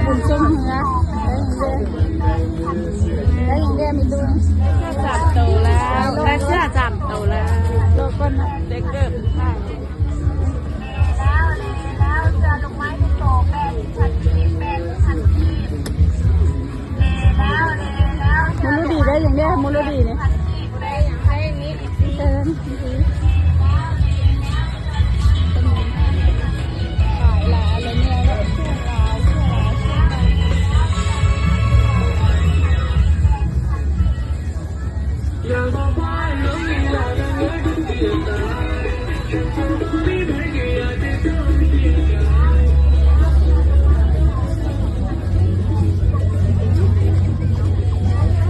ບຸນຊ່ວງເຮືອ ໄດ້ຫຍັງແດ່ ໄດ້ຫຍັງແດ່ມີຕູ້? ສາມໂຕແລ້ວ ໄດ້ເສື້ອສາມໂຕແລ້ວ ລໍກ່ອນນະ ໄດ້ເກີບ ມາລູດີໄດ້ຫຍັງແດ່ ມາລູດີນີ້?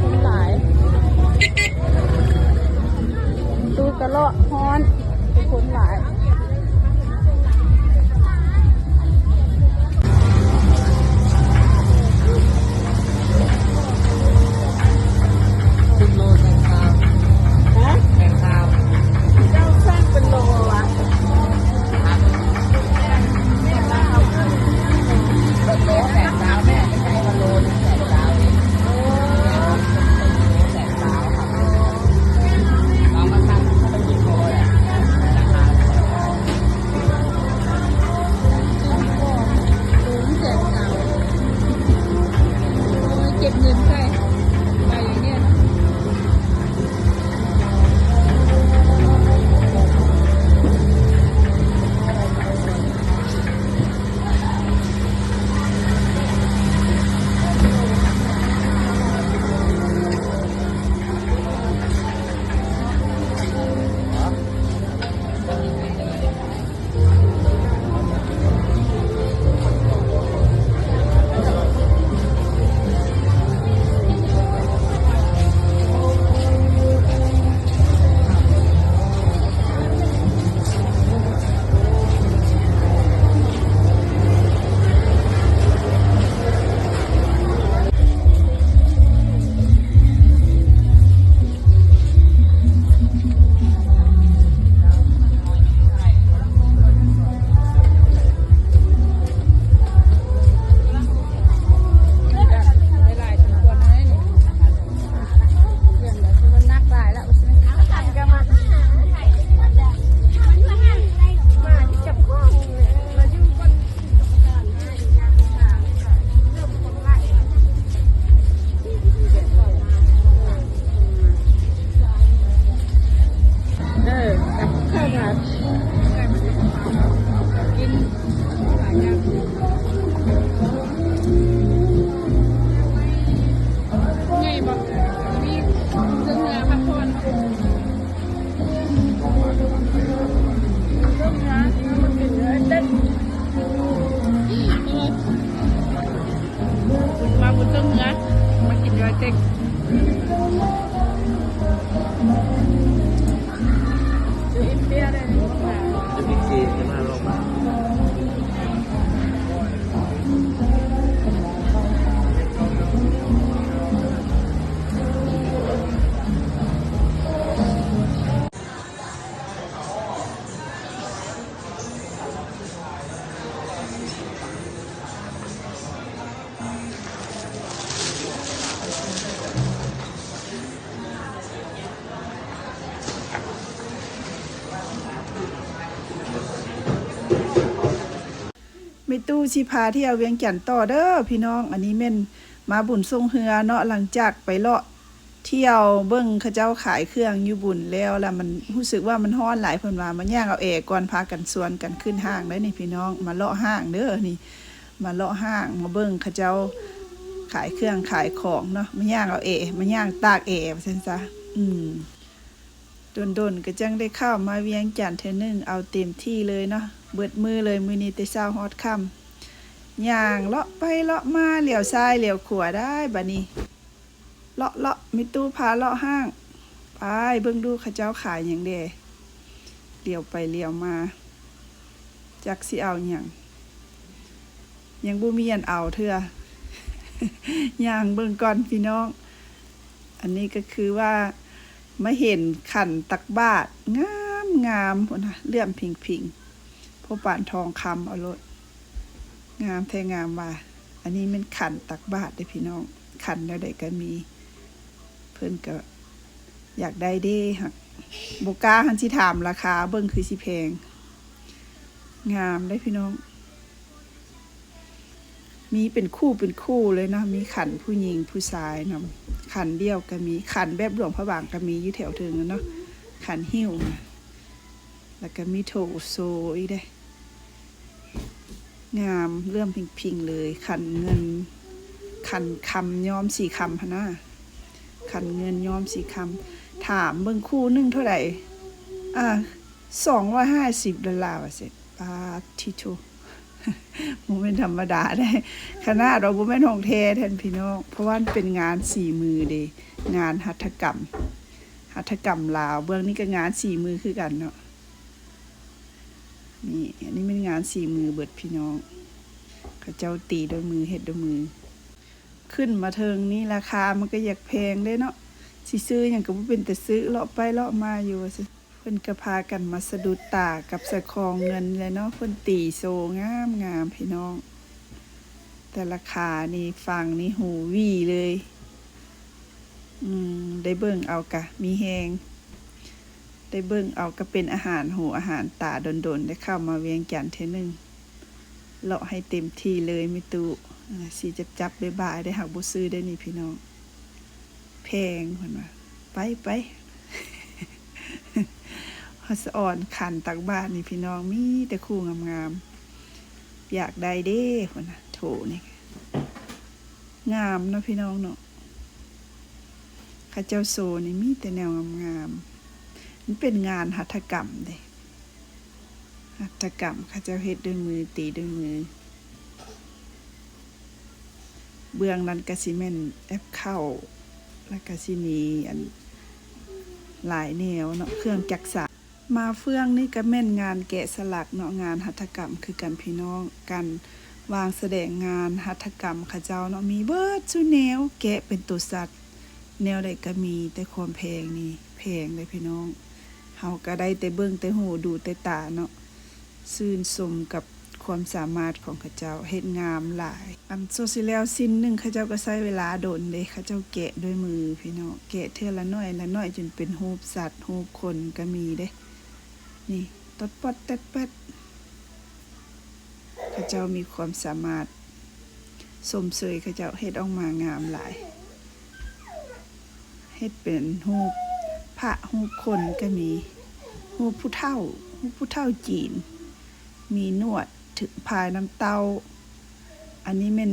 ຄົນຫຼາຍ ຕູ້ກະເລາະຮ້ອນ ຄົນຫຼາຍ. ສິບໂລແປດສິບ ຮະ? ແປດສິບ ເຈົ້າສັ່ງເປັນໂລຫວາ? ເປັນໂລແປດສິບ ແມ່ ໄດ້ວ່າໂລໜຶ່ງແປດສິບເອງ. ໂອ້ ແປດສິບ ລອງມາສັ່ງ ເຂົາໄປກິນໂລແຫຼະ ລາຄາ. ເກັບເງິນໃສ່ ໄປຢ່າງເນີ້ຍ. ເອີ ກັບເຂົ້າທານ ກິນຫຼາຍຢ່າງ ໃຫຍ່ບໍ່? ມີເຄື່ອງເຮືອພັກຜ່ອນ. ມາບຸນເທິງເຮືອ ມາກິນຢອຍເຕັກ ເປັນເບຍໄດ້ ຈະມີຊີຈະມາລອງມາ. ແມ່ຕູ້ຊິພາທ່ຽວວຽງຈັນຕໍ່ເດີພີ່ນ້ອງ. ອັນນີ້ແມ່ນມາບຸນຊ່ວງເຮືອເນາະ ຫຼັງຈາກໄປເລາະ ທ່ຽວເບິ່ງເຂົາເຈົ້າຂາຍເຄື່ອງຢູ່ບຸນແລ້ວ ລະມັນຮູ້ສຶກວ່າມັນຮ້ອນຫຼາຍ ເພິ່ນວ່າມາຍ່າງເອົາແອກ່ອນ ພາກັນຊວນກັນຂຶ້ນຫ້າງເດີນີ້ພີ່ນ້ອງ ມາເລາະຫ້າງເດີນີ້ ມາເລາະຫ້າງ ມາເບິ່ງເຂົາເຈົ້າຂາຍເຄື່ອງຂາຍຂອງເນາະ ມາຍ່າງເອົາແອ ມາຍ່າງຕາກແອວ່າຊັ້ນຊະ. ອືມ ດົນໆກໍຈັ່ງໄດ້ເຂົ້າມາວຽງຈັນເທື່ອໜຶ່ງ ເອົາເຕັມທີ່ເລີຍເນາະ ເບິດມື້ເລີຍ ມື້ນີ້ແຕ່ເຊົ້າຮອດຄ່ຳ ຍ່າງເລາະໄປເລາະມາ ຫຼຽວຊ້າຍຫຼຽວຂວາໄດ້ບາດນີ້. ເລາະໆ ມີຕູ້ພາເລາະຫ້າງ ໄປເບິ່ງດູເຂົາເຈົ້າຂາຍຫຍັງແດ່ ຫຼຽວໄປຫຼຽວມາ ຈັກຊິເອົາຫຍັງ ຍັງບໍ່ມີອັນເອົາເທື່ອ ຍ່າງເບິ່ງກ່ອນພີ່ນ້ອງ. ອັນນີ້ກໍຄືວ່າມາເຫັນຂັນຕັກບາດງາມໆ ພຸ້ນນະ ເຫຼື້ອມຜິງໆ ພໍປານທອງຄຳເອົາໂລດ ງາມແທ້ງາມວ່າ. ອັນນີ້ແມ່ນຂັນຕັກບາດເດ້ພີ່ນ້ອງ, ຂັນແນວໃດກໍມີ. ເພິ່ນກໍຢາກໄດ້ເດ້ ຫາກບໍ່ກ້າຫັ້ນຊິຖາມລາຄາເບິ່ງ ຄືຊິແພງ. ງາມເດ້ພີ່ນ້ອງ, ມີເປັນຄູ່ເປັນຄູ່ເລີຍເນາະ, ມີຂັນຜູ້ຍິງຜູ້ຊາຍນຳ, ຂັນດຽວກໍມີ, ຂັນແບບຫຼວງພະບາງກໍມີຢູ່ແຖວເທິງຫັ້ນເນາະ, ຂັນຫິ້ວນະ, ແລ້ວກໍມີໂຖໂຊອີກເດ້. ງາມເຫຼື້ອມພິງໆເລີຍ, ຂັນເງິນ ຂັນຄຳຍ້ອມສີຄຳຫັ້ນນາ, ຂັນເງິນຍ້ອມສີຄຳ. ຖາມເບິ່ງຄູ່ໜຶ່ງເທົ່າໃດ? ອາ ສອງຮ້ອຍຫ້າສິບດອນລາ ວ່າຊັ້ນ. ປາດທິໂທ ບໍ່ແມ່ນທຳມະດາເດ້, ຂະໜາດວ່າບໍ່ແມ່ນຂອງແທ້ແທ້ພີ່ນ້ອງ, ເພາະວ່າມັນເປັນງານສີມືເດ້, ງານຫັດຖະກຳ ຫັດຖະກຳລາວ. ເບື້ອງນີ້ກໍງານສີມືຄືກັນເນາະ. ນີ້ ອັນນີ້ແມ່ນງານສີມືເບິດພີ່ນ້ອງ, ເຂົາເຈົ້າຕີດ້ວຍມື ເຮັດດ້ວຍມື. ຂຶ້ນມາເທິງນີ້ລາຄາມັນກໍຢາກແພງເດ້ເນາະ, ຊິຊື້ຫຍັງກໍບໍ່ເປັນຕາຊື້, ເລາະໄປເລາະມາຢູ່ວ່າຊັ້ນ. ເພິ່ນກໍພາກັນມາສະດຸດຕາກັບສະຄອງເງິນແຫຼະເນາະ, ເພິ່ນຕີໂຊງາມໆ ພີ່ນ້ອງ. ແຕ່ລາຄານີ້ຟັງນີ້ຫູຫວີເລີຍ. ອືມ ໄດ້ເບິ່ງເອົາກະມີແຮງ, ໄດ້ເບິ່ງເອົາກະເປັນອາຫານຫູອາຫານຕາ. ດົນໆ ໄດ້ເຂົ້າມາວຽງຈັນເທື່ອໜຶ່ງ, ເລາະໃຫ້ເຕັມທີ່ເລີຍແມ່ຕູ້. ເອີ ຊິຈັບໆບາຍໆ ໄດ້ ຫາກບໍ່ຊື້ໄດ້ນີ້ພີ່ນ້ອງ, ແພງເພິ່ນວ່າ. ໄປໆ ສະອອນຂັນຕັກບາດນີ້ພີ່ນ້ອງ, ມີແຕ່ຄູ່ງາມໆ, ຢາກໄດ້ເດ້ພຸ້ນນະ. ໂຖນີ້ງາມເນາະພີ່ນ້ອງເນາະ, ເຂົາເຈົ້າໂຊນີ້ມີແຕ່ແນວງາມໆ. ມັນເປັນງານຫັດຖະກຳເດ້, ຫັດຖະກຳ, ເຂົາເຈົ້າເຮັດດ້ວຍມື ຕີດ້ວຍມື. ເບື້ອງນັ້ນກະຊິແມ່ນແອບເຂົ້າ, ແລ້ວກະຊິມີອັນຫຼາຍແນວເນາະ, ເຄື່ອງຈັກສານ. ມາເຟືອງນີ້ກະແມ່ນງານແກະສະຫຼັກເນາະ, ງານຫັດຖະກຳຄືກັນພີ່ນ້ອງ. ການວາງສະແດງງານຫັດຖະກຳເຂົາເຈົ້າເນາະ, ມີເບິດສູ່ແນວ, ແກະເປັນໂຕສັດ ແນວໃດກະມີ. ແຕ່ຄວາມແພງນີ້ແພງເດ້ພີ່ນ້ອງ, ເຮົາກະໄດ້ແຕ່ເບິ່ງແຕ່ຫູ ດູແຕ່ຕາເນາະ. ຊື່ນຊົມກັບຄວາມສາມາດຂອງເຂົາເຈົ້າ, ເຮັດງາມຫຼາຍ. ອັນໂຊຊິແລ້ວຊິ້ນໜຶ່ງ ເຂົາເຈົ້າກໍໃຊ້ເວລາດົນເດ້, ເຂົາເຈົ້າແກະດ້ວຍມືພີ່ນ້ອງ, ແກະເທື່ອລະໜ້ອຍລະໜ້ອຍ ຈົນເປັນຮູບສັດຮູບຄົນກໍມີເດ້. ນີ້ ຕອດປອດແຕດແປດ, ເຂົາເຈົ້າມີຄວາມສາມາດ, ຊົມເຊີຍເຂົາເຈົ້າ, ເຮັດອອກມາງາມຫຼາຍ. ເຮັດເປັນຮູບພະຮູບຄົນກໍມີ, ຮູບຜູ້ເຖົ້າ, ຮູບຜູ້ເຖົ້າຈີນ, ມີໜວດ, ພາຍນ້ຳເຕົ້າ. ອັນນີ້ແມ່ນ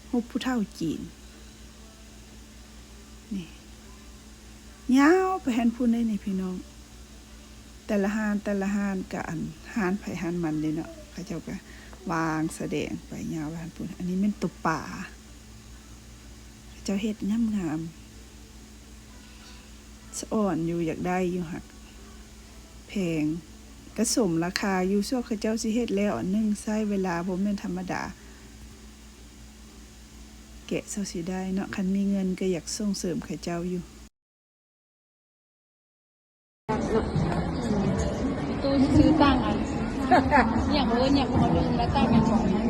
ຮູບຜູ້ເຖົ້າຈີນ. ນີ້ ຍາວໄປຫັ້ນພຸ້ນເດ້ນີ້ພີ່ນ້ອງ. ແຕ່ລະຮ້ານ ແຕ່ລະຮ້ານກະ ອັນ ຮ້ານໃຜຮ້ານມັນເດ້ເນາະ, ເຂົາເຈົ້າກະວາງສະແດງໄປຍາວໄປຫັ້ນພຸ້ນ. ອັນນີ້ແມ່ນໂຕປາ, ເຂົາເຈົ້າເຮັດງາມໆ, ສະອອນຢູ່, ຢາກໄດ້ຢູ່, ຫາກແພງ. ກະສົມລາຄາຢູ່, ສ່ວນເຂົາເຈົ້າຊິເຮັດແລ້ວອັນໜຶ່ງ ໃຊ້ເວລາບໍ່ແມ່ນທຳມະດາ. ແກະເຊົາຊິໄດ້ເນາະ, ຄັນມີເງິນກໍຢາກສົ່ງເສີມເຂົາເຈົ້າຢູ່. ຕູ້ຊື່ຕັ້ງອັນ ຫຍັງເອີ້ນຫຍັງ ເຂົາລືມແລ້ວ, ຕັ້ງຫຍັງຂອງມັນ.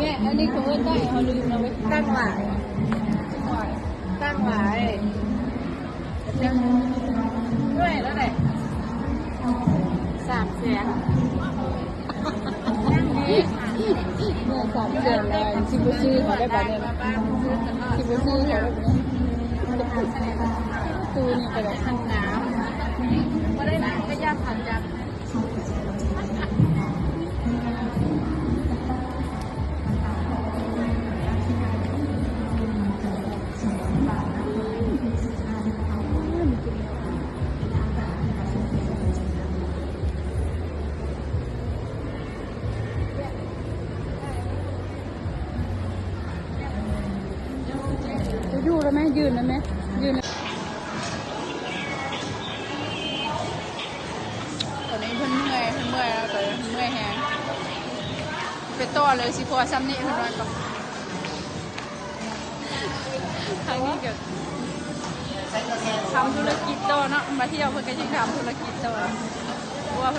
ແມ່ ອັນນີ້ເຂົາເອີ້ນຕັ້ງຫຍັງ ເຂົາລືມແລ້ວເວີຍ. ຕັ້ງຫວາຍ ຕັ້ງຫວາຍ. ເທົ່າໃດແລ້ວ? ສາມແສນ. ເມື່ອສາມແສນແລ້ວ ຊິບໍ່ຊື້ເຂົາໄດ້ບາດນີ້, ຊິບໍ່ຊື້ເຂົາໄດ້ບາດນີ້. ຕູ້ນີ້ກໍໄດ້ ບໍ່ໄດ້ນຳ ກໍຢາກຖາມຈັກ. ຢູ່ແລ້ວແມ່ ຢືນແລ້ວແມ່ ຢືນ. ຕອນນີ້ເພິ່ນເມື່ອຍ ເພິ່ນເມື່ອຍແລ້ວ ຕອນນີ້ເພິ່ນເມື່ອຍແຮງ. ໄປຕໍ່ເລີຍ ຊິພໍສ່ຳນີ້ ເພິ່ນວ່າກໍ. ທາງນີ້ກໍທຳທຸລະກິດຕໍ່ເນາະ, ມາທ່ຽວເພິ່ນກໍຍັງທຳທຸລະກິດຕໍ່ ເພາະວ່າ